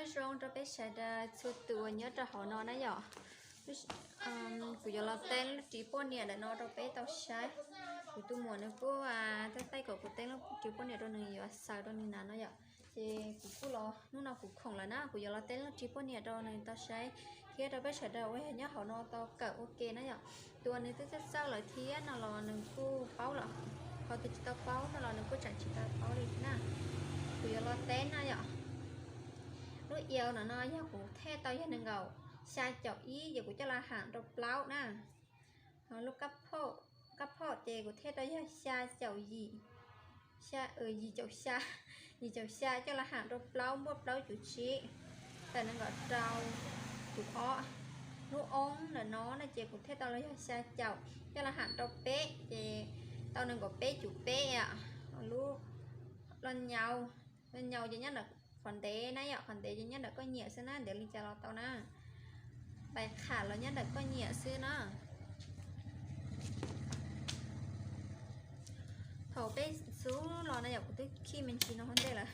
Zoo rau peb sawv daws txhua tus uas nyob rau hauv no na yom. Kuv yuav los teb lub ris poj niam ntawm no rau peb tau saib. Kuv tus muam nws kuj teb teb kom kuv teb lub ris poj niam rau nws yuav xaws rau nws hnav no yom. Ces kuv kuj los hnub no kuv khoom lawm na, kuv yuav los teb lub ris poj niam rau nws tau saib thiab rau peb sawv daws uas yog nyob hauv no tau kawm ua ke na yom. Tus uas nws twb txawj txawj lawm thiab no los nws kuj paub lawm, ho tus tsis tau paub no los nws kuj tseem tsis tau paub li na. Kuv yuav los teb na yom. Lub iaus no no yog kuv thej tau yog nees nkaum xya caum ib ces kuv coj los ham rau plaub na. Ho lub kab phom ces kuv thej tau yog xya caum yim, yim caum xya, yim caum xya coj los ham rau plaub npuaj plaub cuv tsib, tawm nees nkaum rau cuv ob. Lub oob ntawm no no ces kuv thej tau los yog xya caum coj los ham rau peb ces tau nees nkaum peb cuv peb. Lub los nyaus, los nyaus ces nyob ntawm qhov ntev na yom, qhov ntev ces nyob ntawm koj nyiam xwb na, ntev li cas los tau na. Pais qham los nyob ntawm koj nyiam xwb na. Thaum peb xub los na yom, kuv twb khij me ntsis no ua ntej lawm.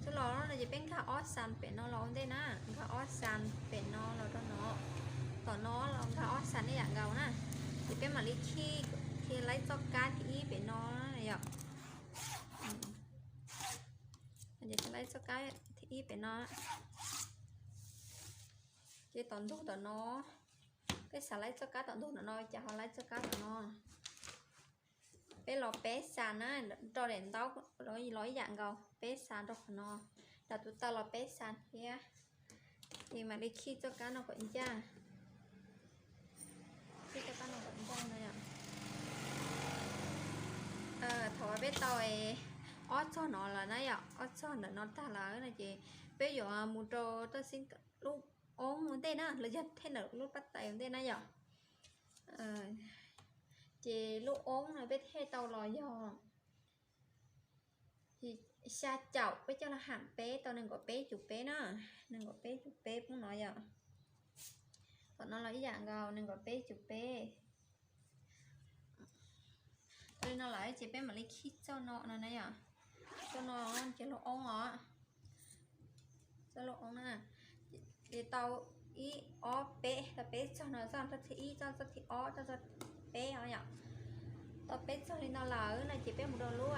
Xub los no ces peb nkag ob xas pem no los ua ntej na, nkag ob xas pem no los rau no, tom no los nkag ob xas ib yam nkaus na. Ces peb mam li khij thiab laib txoj kab thib ib pem no yom. Laib txoj kab thib ib pem no. Ces tom ntug tom no, peb xav laib txoj kab tom ntug tom no ces ho laib txoj kab tom no. Peb los peb xas na, rau daim ntaub los ib yam nkaus, peb xas rau qhov no, rau tus taw los peb xas thiab. Ces mam li khij txoj kab no kom ncaj. Khij txoj kab no kom ncaj no yom. Thaum uas peb tau ob txog no lawm na yom, ob txog ntawm no tag lawm no ces peb yuav mus rau toj xib lub oob ua ntej na, los yog thej ntawm lub pab tais ua ntej na yom. Ces lub oob no peb thej tau los yog xya caum, peb coj los ham peb tau nees nkaum peb cuv peb na, nees nkaum peb cuv peb pub no yom. Tom no los ib yam nkaus nees nkaum peb cuv peb. Tau li no lawm ces peb mam li khij txoj no no na yom. Txoj no ces lub oob os, txoj lub oob na. Ces tau ib, ob, peb, tau peb txog no, txoj thib ib, txoj thib ob, txoj peb os yom. Tau peb txog li no lawm no ces peb mus rau lub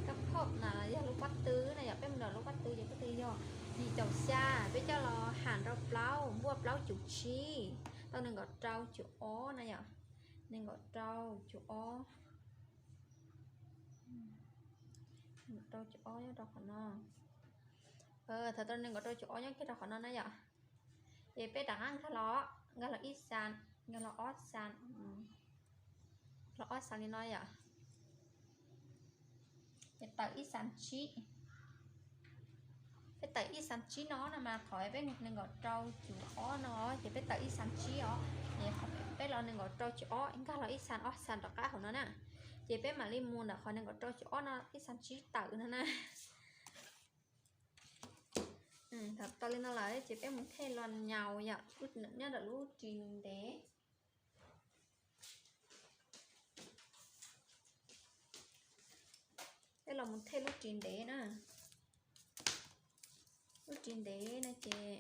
kab phom na, yog lub pob tw na yom, peb mus rau lub pob tw ces pob tw yog yim caum xya, peb coj los ham rau plaub npuaj plaub cuv tsib, tau nees nkaum rau cuv ob na yom. Nees nkaum rau cuv ob, nees nkaum rau cuv ob nyob rau qhov no. Thaum tau nees nkaum rau cuv ob nyob kiag rau qhov no na yom, ces peb rov qab nkag los, nkag los ib xas, nkag los ob xas, los ob xas li no yom. Ces tawm ib xas tsib. Peb tawm ib xas tsib no no mas qhov peb nees nkaum rau cuv ob no ces peb tawm ib xas tsib os, es peb los nees nkaum rau cuv ob nkag los ib xas ob xas rov qab hauv no na. Ces peb mam li mus ntawm qhov nees nkaum rau cuv ob no ib xas tsib tawm no na. Thaum tau li no lawm ces peb mus thej los nyaus yom, nyob ntawm lub ris ntev. Peb los mus thej lub ris ntev na. Lub ris ntev no ces,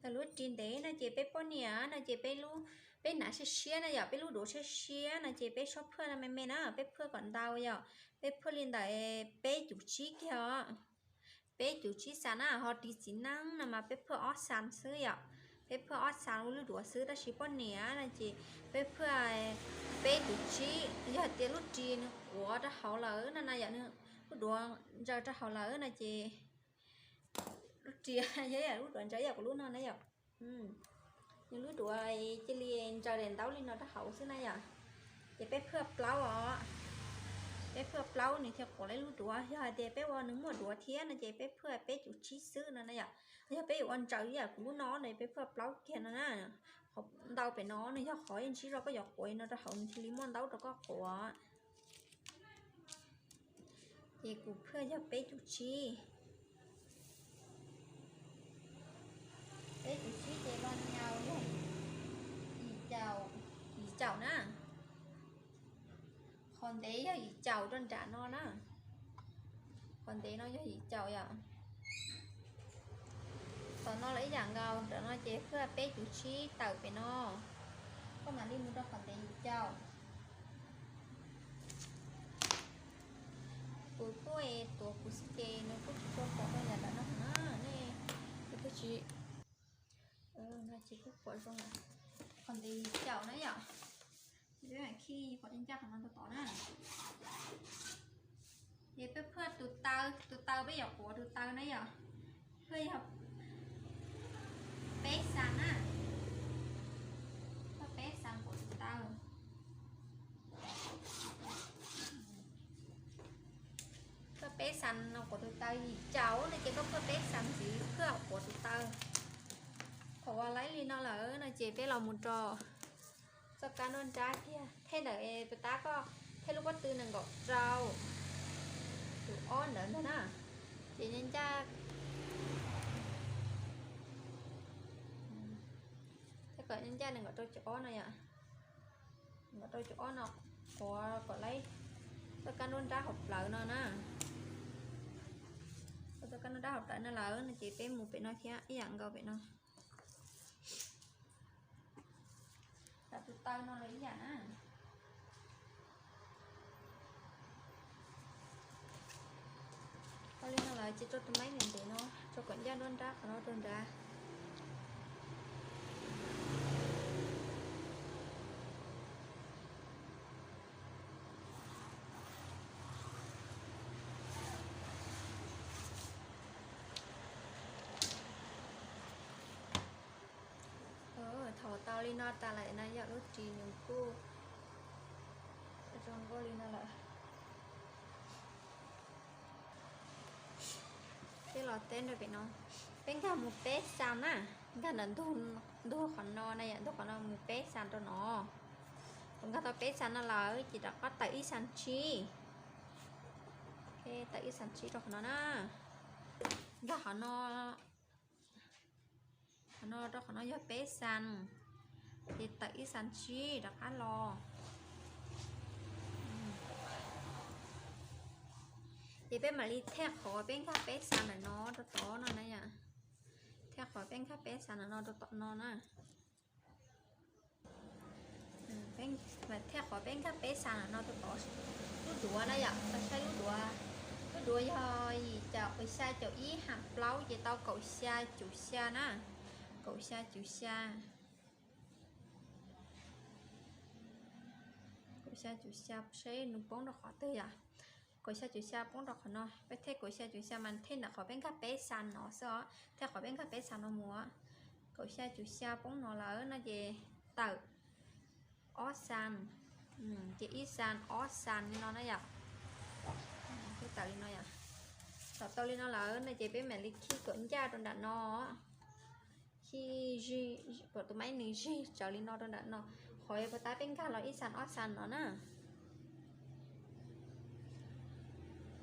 thaum lub ris ntev no ces peb poj niam no ces peb lub, peb hnav siab siab na yom, peb lub duav siab siab no ces peb txhob phaj no me me na, peb phaj kom ntau yom, peb phaj li ntawm peb cuv tsib kiag os. Peb cuv tsib xas na, ho ris txiv neej no mas peb phaj ob xas xwb yom. Peb phaj ob xas ua lub duav xwb, tab sis poj niam no ces peb phaj peb cuv tsib, yog tias lub ris nws quav rau hauv lawm no na yom, nws lub duav ntsaws rau hauv lawm no ces lub ris yog lub duav ntsaws yam kuv lub no na yom. Nws lub duav cia li ntsaws daim ntaub li no rau hauv xwb na yom. Ces peb phaj plaub os, peb phaj plaub nws thiaj quav li lub duav. Yog hais tias peb ua nws muaj duav thiab no ces peb phaj peb cuv tsib xwb no na yom. Yog peb yuav ua ntsaws ib yam kuv lub no no peb phaj plaub kiag no na. Qhov ntau pem no nws yog qhov yeej ntsib zog koj yuav quav no rau hauv nws thiaj li muaj ntaub rau koj quav. Ces kuv phaj yog peb cuv tsib. Peb cuv tsib ces los nyaus yog yim caum, yim caum na. Qhov ntev yog yim caum rau nram no na. Qhov ntev no yog yim caum yom. Tom no los ib yam nkaus, ntawm no ces phaj peb cuv tsib tawm pem no, koj mam li mus rau qhov ntev yim caum. Kuv kuj tuav kuv xwb ces nws kuj tsis tshua pom rau yam ntawm no na, nej, kuv twb tsis, no ces kuj pom zoo. Qhov ntev yim caum na yom. Ces peb mam khij qhov ncaj ncaj qhov no rau tod na. Ces peb phaj tus taw, tus taw peb yuav quav tus taw na yom. Phaj yog peb xas na, phaj peb xas quav tus taw. Phaj peb xas no quav tus taw, yim caum no ces koj phaj peb xas ntxiv phaj quav tus taw. Thaum uas laib li no lawm no ces peb los mus rau txoj kab nruab nrab kiag, thej ntawm puas tab koj thej lub pob tw nees nkaum rau, tus ob ntawd ntag na. Ces ncaj, thej kom ncaj nees nkaum rau cov ob no yom. Nees nkaum rau cov ob no, quav kom laib txoj kab nruab nrab hauv plawv no na. Txoj kab nruab nrab hauv plawv no lawm no ces peb mus pem no thiab ib yam nkaus pem no. Tam tus taw no los ib yam na. Tau li no lawm ces rau tus maib ntev ntev no, rau kom ncaj nruab nrab qhov no rau nrad. Thaum tau li no tas lawm no yog lub ris nws kuj zoo nkauj li no lawm. Peb los teb rau pem no, peb nkag mus peb xas na, nkag ntawm ntug qhov no na yom, ntug qhov no mus peb xas rau no. Thaum nkag tau peb xas no lawm ces rov qab tawm ib xas tsib. Tawm ib xas tsib rau qhov no na. Nkag qhov no, qhov no rau qhov no yog peb xas, ces tawm ib xas tsib rov qab los. Ces peb mam li thej qhov peb nkag peb xas ntawm no rau tom no na yom. Thej qhov peb nkag peb xas ntawm no rau tom no na. Mam thej qhov peb nkag peb xas ntawm no rau tom lub duav na yom, tau saib lub duav. Lub duav yog yim caum, xya caum ib ham plaub ces tau kaum xya cuv xya na. Kaum xya cuv xya. Kaum xya cuv xya, saib nws poob rau qhov twg yom. Kaum xya cuv xya poob rau qhov no, peb thej kaum xya cuv xya mas thej ntawm qhov peb nkag peb xas no xwb os, thej qhov peb nkag peb xas no mus. Kaum xya cuv xya poob no lawm no ces tawm ob xas, ces ib xas ob xas li no na yom. Peb tawm li no yom. Thaum tau li no lawm no ces peb mam li khij kom ncaj rau nram no. Khij, kom tus maib nws zig tsawv li no rau nram no. Qhov yog puas tab peb nkag los ib xas ob xas no na.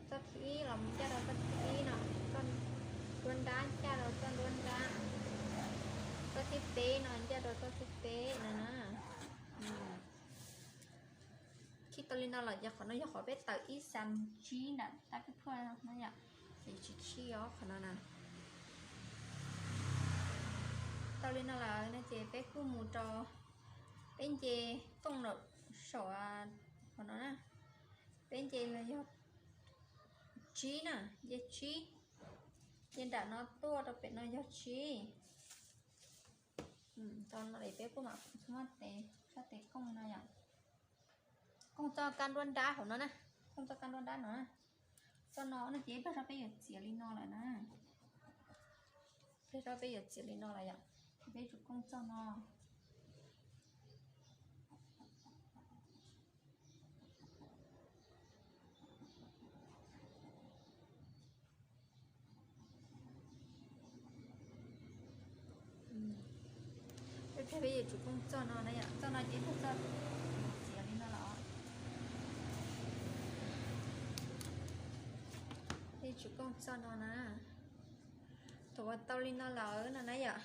Txoj thib ib los mus ncaj rau txoj thib ib no, txoj nruab nrab ncaj rau txoj nruab nrab, txoj thib peb no ncaj rau txoj thib peb no na. Khij tau li no los yog qhov no yog qhov peb tawm ib xas tsib nram tab peb phaj no yom, ces tsis khij os qhov no na. Tau li no lawm no ces peb kuj mus rau, peb nce kooj lawm saum qhov no na, peb nce los yog tsib na, nce tsib, nce nram no tuaj rau pem no yog tsib. Tau no es peb kuj mam muab tes, sab tes kooj no yom. Kooj txoj kab nruab nrab hauv no na, kooj txoj kab nruab nrab no na. Txoj no no ces ib pliag zog peb yuav txiav li no lawm na. Ib pliag zog peb yuav txiav li no lawm yom, ces peb tsum kooj txoj no. Peb, peb yuav tsum kooj txoj no na yom, txoj no ces yog txoj txiav li no los. Peb yuav tsum kooj txoj no na. Thaum uas tau li no lawm no na yom,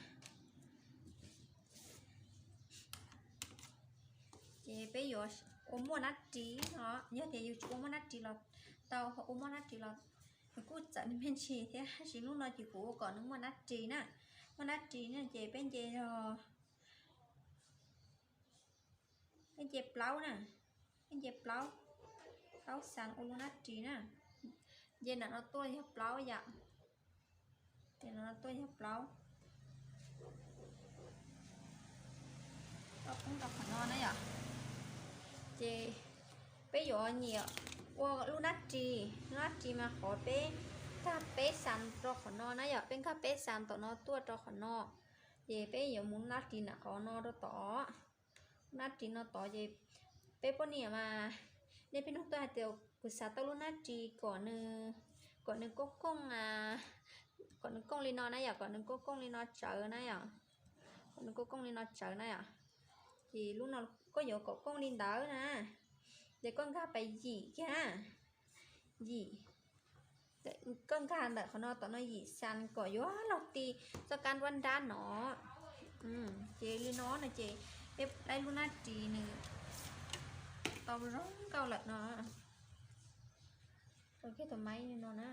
ces peb yuav ua muaj nab ris no, yog tias yus tsis ua muaj nab ris los tau, ua muaj nab ris los Kuj txawm nws me ntsis thiab, tab sis lub no ces kuv ua kom nws muaj nab ris na. Muaj nab ris na ces peb nce, peb nce plaub na, peb nce plaub, plaub xas ua lub nab ris na. Nce ntawm no tuaj yog plaub yom, nce ntawm no tuaj yog plaub. Poob rau qhov no na yom. Ces peb yuav nyiam ua lub nab ris, lub nab ris mas qhov peb nkag peb xas rau qhov no na yom, peb nkag peb xas tom no tuaj rau qhov no. Ces peb yuav mus nab ris nram qhov no rau tod. Nab ris no tod ces peb poj niam mas, nej peb nug tuaj hais tias kuv xav tau lub nab ris kom nws, kom nws kooj kooj, kom nws kooj li no na yom, kom nws kooj kooj li no tsawv na yom, kom nws kooj kooj li no tsawv na yom. Ces lub no koj yuav kom kooj li ntawd na, ces koj nkag pais yim kiag, yim, koj nkag ntawm qhov no tom no yim xas kom yuav luag ti txoj kab nruab nrab no. Ces li no no ces peb laib lub nab ris nws tau zoo nkauj lawm no. Ua kiag tus maib li no na.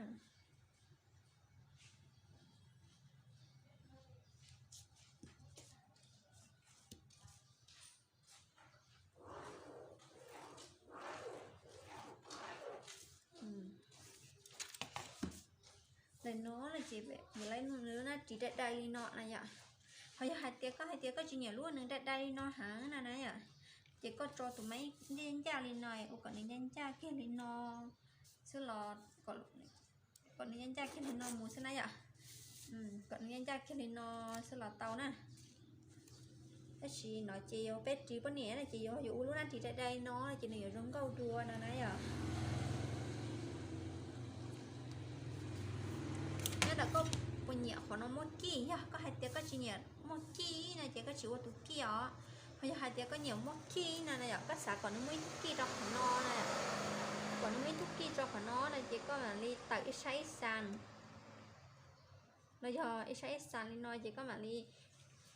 Ntawm no no ces lub nab ris dai dai li no na yom. Ho yog hais tias koj hais tias koj tsis nyiam lub nws dai dai li no heev na na yom, ces koj tso tus maib ncaj ncaj li no, ua kom nws ncaj ncaj kiag li no xwb los, kom nws ncaj ncaj kiag li no mus xwb na yom. Kom nws ncaj ncaj kiag li no xwb los tau na. Tab sis no ces yog peb ris poj niam no ces yog yuav ua lub nab ris dai dai no ces nws yuav zoo nkauj dua no na yom. Nyob ntawm koj puas nyiam qhov no muaj kij, yog koj hais tias koj tsis nyiam muaj kij no ces koj tsis ua tus kij os. Ho yog hais tias koj nyiam muaj kij no na yom, koj xav kom nws muaj ib tug kij rau qhov no na, kom nws muaj ib tug kij rau qhov no no ces koj mam li tawm ib sab ib xas, los yog ib sab ib xas li no ces koj mam li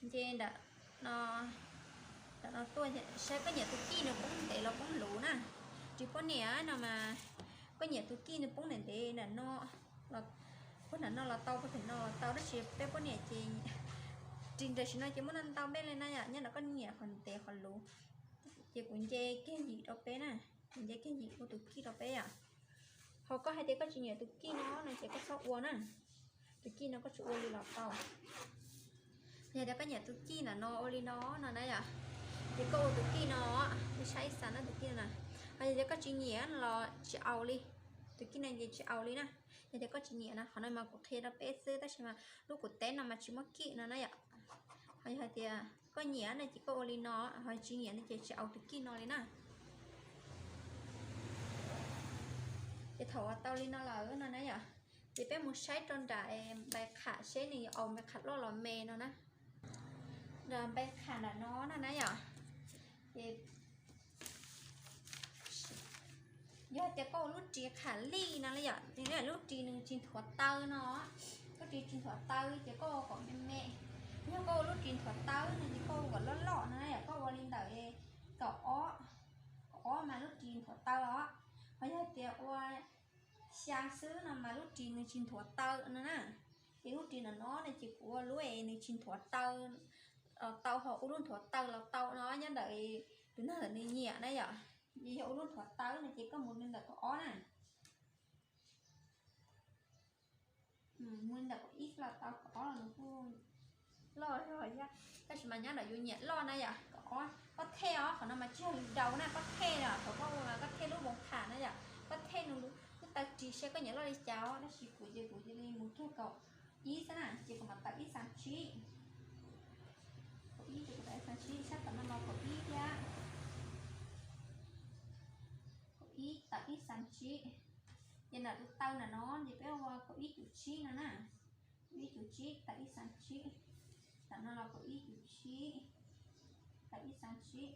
nce ntawm no, ntawm no tuaj saib koj nyiam tus kij nws poob ntev los poob luv na. Ris poj niam no mas koj nyiam tus kij nws poob ntev ntev ntawm no, puag nram no los tau, puag pem no los tau, tab sis peb poj niam ces ris tam sim no ces muaj ntau ntau npe li na yom, nyob ntawm koj nyiam qhov ntev qhov luv. Ces kuv nce kiag yim rau peb na, kuv nce kiag yim ua tus kij rau peb yom. Ho koj hais tias koj tsis nyiam tus kij no no ces koj txhob ua na, tus kij no koj tsis ua li los tau. Yog tias koj nyiam tus kij ntawm no ua li no no na yom, ces koj ua tus kij no, ib sab ib xas na tus kij no na. Ho yog tias koj tsis nyiam los tsis au li, tus kij no ces tsis au li na. Yog tias koj tsis nyiam na, qhov no mas kuv qhia rau peb xwb tab sis mas lub kuv teb no mas tsis muaj kij no na yom. Ho yog hais tias koj nyiam no ces koj ua li no, ho tsis nyiam no ces tsis au tus kij no li na. Ces thaum uas tau li no lawm no na yom, ces peb mus saib rau nram npai qham seb nws yuav au npai qham loj los me no na. Nram npai qham nram no no na yom, ces yog tias koj ua lub ris qham lij no li yom, lub ris nws tsis nthuav taw no, lub ris tsis nthuav taw ces koj ua kom me me. Yog koj ua lub ris nthuav taw no ces koj ua kom loj loj no na yom, koj ua li ntawm kaum ob, kaum ob mas lub ris nthuav taw os. Ho yog tias ua xya xwb no mas lub ris nws tsis nthuav taw no na. Ces lub ris no no no ces kuv ua lub es nws tsis nthuav taw los tau, ho ua lub nthuav taw los tau no, nyob ntawm tus neeg ntawm nws nyiam na yom. Yog ua lub nthuav taw no ces koj mus li ntawm kaum ob na, mus li ntawm kaum ib los tau, kaum ob los nws kuj loj zog thiab, tab sis mas nyob ntawm yus nyiam loj na yom. Kaum ob, pob thej os, qhov no mas tsis yog lus daus na, pob thej os, thaum koj ua mas koj thej lub voos tham na yom, koj thej nws lub taw ris seb koj nyiam loj li cas os, tab sis kuv ces kuv cia li mus kiag kaum ib xwb na, ces kuv mam tawm ib xas tsib. Kaum ib ces kuv tawm ib xas tsib, sab tom no los kaum ib thiab. Kaum ib tawm ib xas tsib. Ces ntawm tus taw ntawm no ces peb ua kaum ib cum tsib no na. Kaum ib cum tsib tawm ib xas tsib. Ntawm no los kaum ib cum tsib tawm ib xas tsib.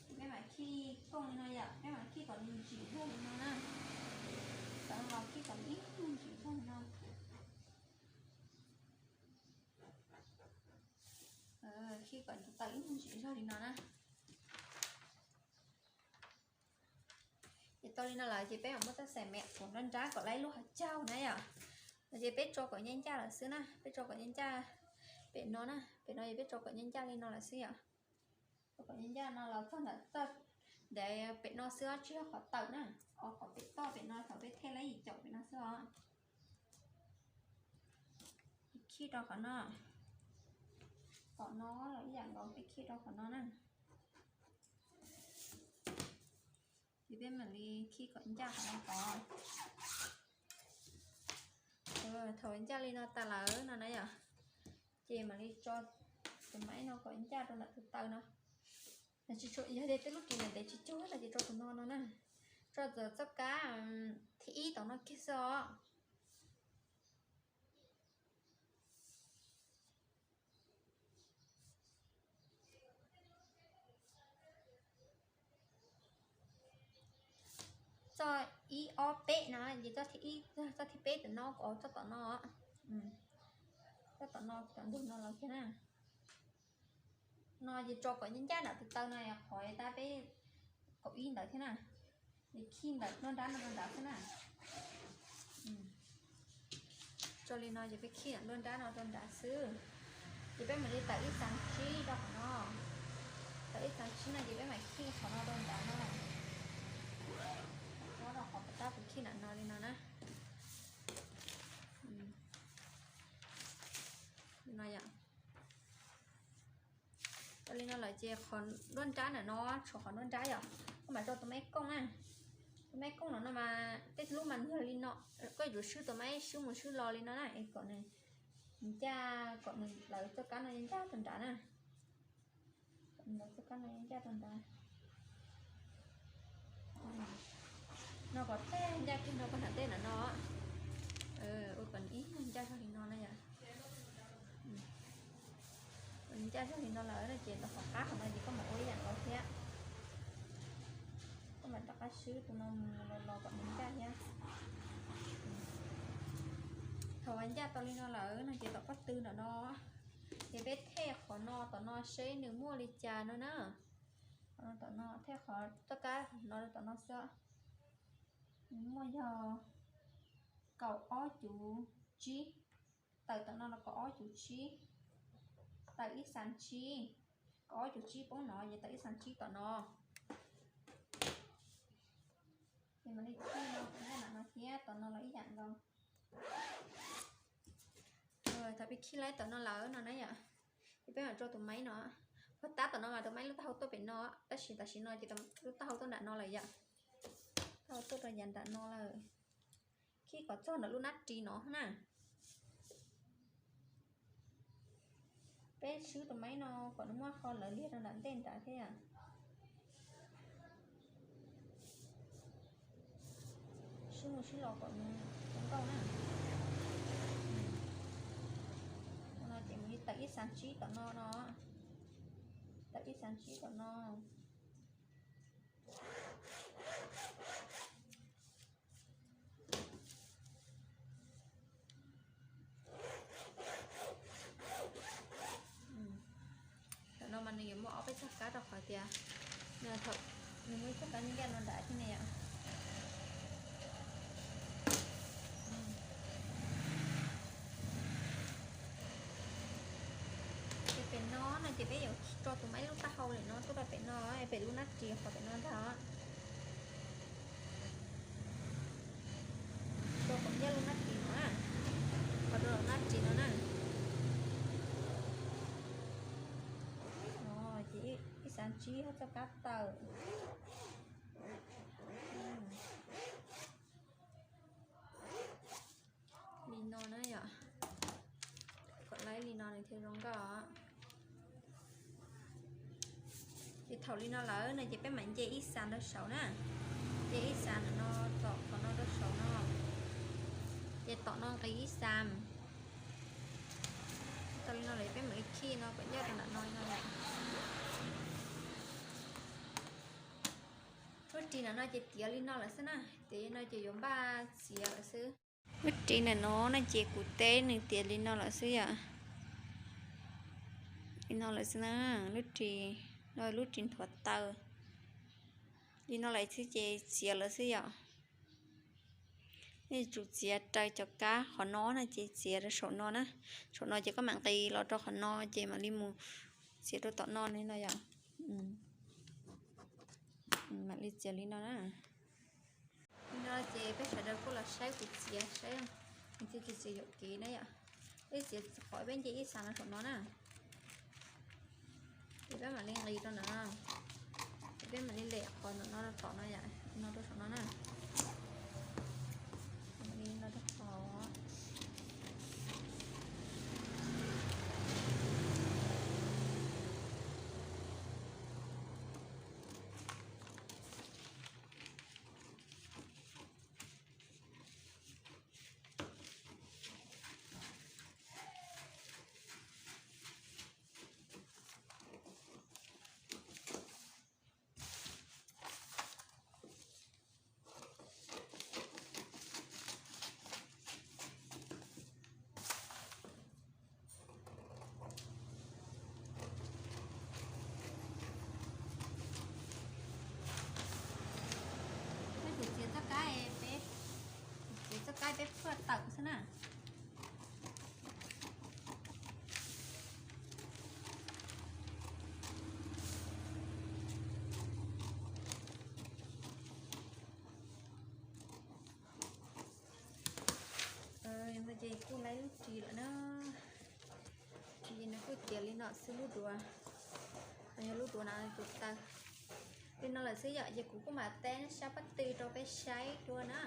Ces peb mam khij kooj li no yom, peb mam khij kom nws ntsim zog li no na. Ntawm no los khij kom nws ib ntsim zog li no. Khij kom tus taw ib ntsim zog li no na. Ces tau Li no lawm ces peb mam muab txoj xaim mev kom nrab nrab kom laib lub hauv caug na yom. No ces peb tso kom ncaj ncaj lawm xwb na, peb tso kom ncaj ncaj pem no na, pem no ces peb tso kom ncaj ncaj li no lawm xwb yom. Tso kom ncaj ncaj no los txog ntawm txoj, ntawm pem no xwb os, tsis yog qhov tawm na, qhov pem toj pem no thaum peb thej laib yim caum pem no xwb os. Khij rau qhov no, tom no los ib yam nkaus peb khij rau qhov no na. Ces peb mam li khij kom ncaj qhov no tod. Thaum ncaj li no tas lawm no na yom, ces mam li tso tus maib no kom ncaj rau ntawm tus taw no. Yog tias tej lub ris ntev tsis cuag no ces tso tus no no na. Tso txoj kab thib ib tom no kiag xwb os. Txoj ib ob peb no ces txoj thib ib, txoj thib peb tom no, txoj tom no, txoj tom no tom ntug no los kiag na. No ces tso kom ncaj ncaj nram tus taw no qhov tab peb kaum ib ntawd thiab na. Ces khij ntawm nruab nrab no rau nrad xwb na. Tso li no ces peb khij nruab nrab no rau nrad xwb. Ces peb mam li tawm ib xav tsib rau qhov no. Tawm ib xav tsib no ces peb mam khij qhov no rau nrad no. Rau qhov tab kuv khij nram no li no na. Li no yom. Tau li no lawm ces qhov nruab nrab ntawm no, tshuav qhov nruab nrab yom, koj mam rau tus maib kooj na. Tus maib kooj no no mas tej lub mas yog li no, koj yuav swb tus maib swb mus swb los li no na es kom nws ncaj, kom nws lawv txoj kab no ncaj rau nrad na. Kom nws lawv txoj kab no ncaj rau nrad. No kom tag ncaj kiag no poj nram tej nram no. Ua kom nws ib ncaj zog li no na yom. Ncaj zog li no lawm no ces tom qab qhov no ces koj mam ua ib yam nkaus thiab. Koj mam rov qab swb tus no mus los los kom nws ncaj thiab. Thaum uas ncaj tau li no lawm no ces tom pob tw ntawm no ces peb thej qhov no tom no seb nws muaj li cas no na. Qhov no tom no thej qhov txoj kab no rau tom no xwb. Nws muaj yog kaum ob cuv tsib, tawm tom no los kaum ob cuv tsib, tawm ib xas tsib, kaum ob cuv tsib poob no ces tawm ib xas tsib tom no. Ces mam li khij no, ncaj nram no thiab tom no los ib yam nkaus. Thaum peb khij laib tom no lawm no na yom, ces peb mam rau tus maib no, puag tab tom no mas tus maib lub taub hau tuaj pem no, tab sis tam sim no ces lub taub hau tuaj nram no lawm yom. Taub hau tuaj rau yav nram no lawm. Khij kom txog ntawm lub nab ris no na. Peb swb tus maib no kom nws muaj qho lawv liag rau nram ntej nrad thiab yom. Swb mus swb los kom nws zoo nkauj na. No ces mus li tawm ib xas tsib tom no no. Tawm ib xas tsib tom no. Thaum no mas nws yuav muaj ob peb txoj kab rau qhov tias nws muaj ib txoj kab ncaj no nrad thiab ne yom. Ces pem no no ces peb yuav tso tus maib lub taub hau li no tuaj rau pem no, pem lub nab ris qhov pem no ntag. Rau kom ncaj lub nab ris no na, qhov rau nab ris no na. Ces ib xav ntsib hab txoj kab tawm li no na yom. Kom laib li no nws thiaj zoo nkauj. Ces thaum li no lawm no ces peb mam nce ib xas rau saud na. Nce ib xas ntawm no, tom qhov no rau saud no. Ces tom no nqis ib xas. Tau li no lawm peb mam li khij no kom ncaj rau ntawm no li no yom. Lub ris ntawm no ces tiav li no lawm xwb na, tiav li no ces yuav npaj txiav lawm xwb. Lub ris ntawm no no ces kuv teb nws tiav li no lawm xwb yom. Li no lawm xwb na, lub ris, lub ris nthuav taw. Li no lawm xwb ces txiav lawm xwb yom. Nej tsum txiav raws cov kab qhov no na ces txiav rau saum no na. Saum no ces koj mam nqis los rau qhov no ces mam li mus txiav rau tom no li no yom. Mam li txiav li no na. Li no ces peb sawv daws kuj los saib kuv txiav saib, kuv txiav txiav yuam kev na yom. Peb txiav qhov peb nce ib xav no saum no na. Ces peb mam li nqis rau no, ces peb mam li lem qhov no rau tom no yom, no rau saum no na. Mam li no rau qhov Peb txiav txoj kab, peb txiav txoj kab peb phuaj tawm xwb na. Ces kuj laib lub ris lawm na. Ris no kuj tiav li no xwb lub duav, yog lub duav no tus taw. Li no lawm xwb yom, ces kuv kuj mam teb sab pab tw rau peb saib dua na.